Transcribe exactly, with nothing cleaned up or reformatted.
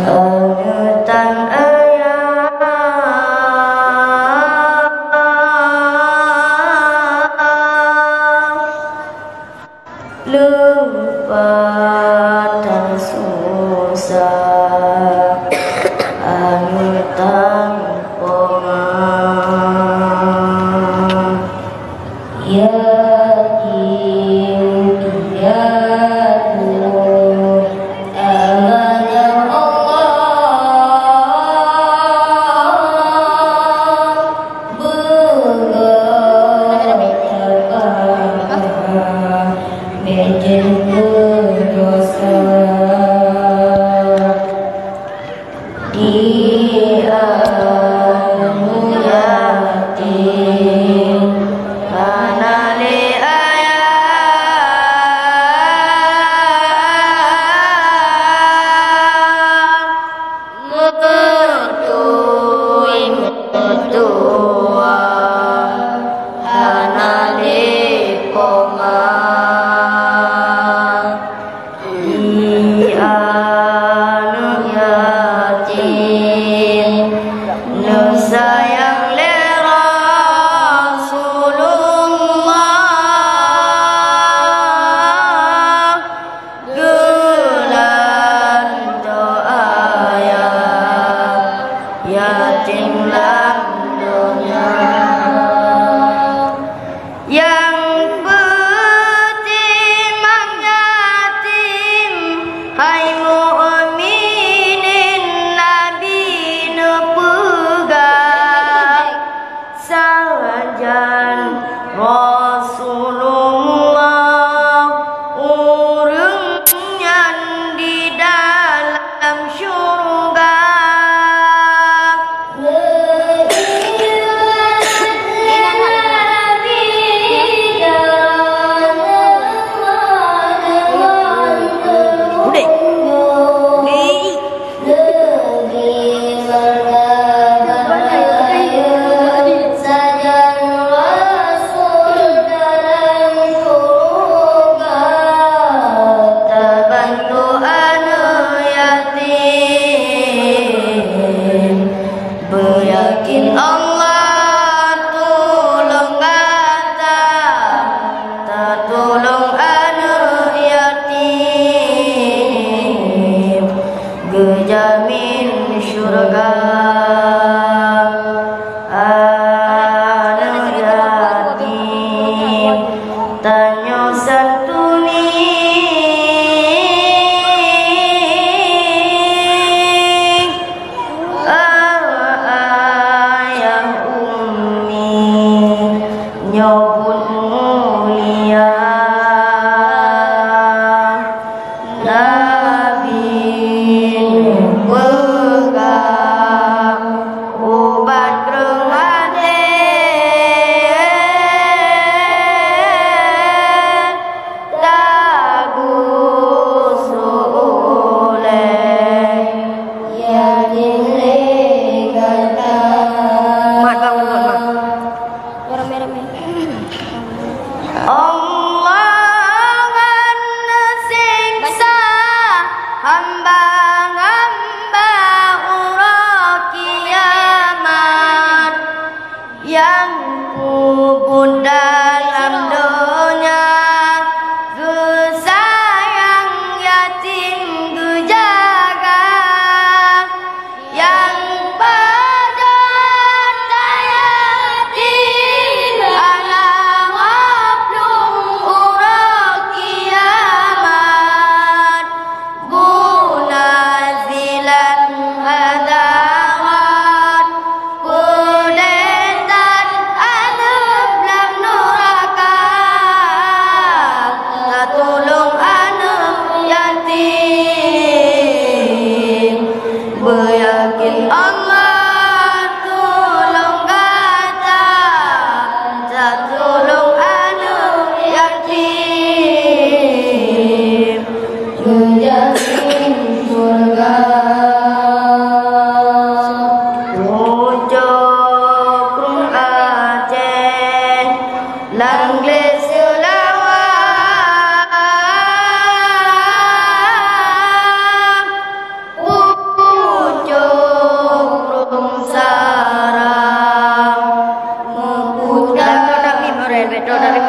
Aneuk tan ayah leupah tan susah, aneuk tan poma. Yatim piatu, amanah Allah, beugöt tabah, bék jeuet keu dosa. Di aneuk yatim hana lé ayah, meutui meutuwah hana lé poma. Di aneuk yatim neusayang lé Rasulullah, geulantoe ayah yatim lam donya. Nyang peutimang yatim, hai mukminin, Nabi neupeugah, sajan Rasulullah ureuëng nyan di dalam syurga. Sajan Rasul dalam syurga, tabantu aneuk yatim. Beuyakin Allah tulông gata, tatulông aneuk yatim, geujamin syurga. Aneuk yatim tanyoe santuni, ayah ummi nyoe buet mulia. Nabi neupeugah ubat kreueh até, tabusu ulée yatim lé gata. Mat bang, mat, mat. Ramé-ramé. Allah akan neuseksa hamba-hamba uroe kiamat, nyang peubuet dalam donya geusayang yatim geujaga. Nyang padum tayatim alam maklum uroe kiamat, guna Dari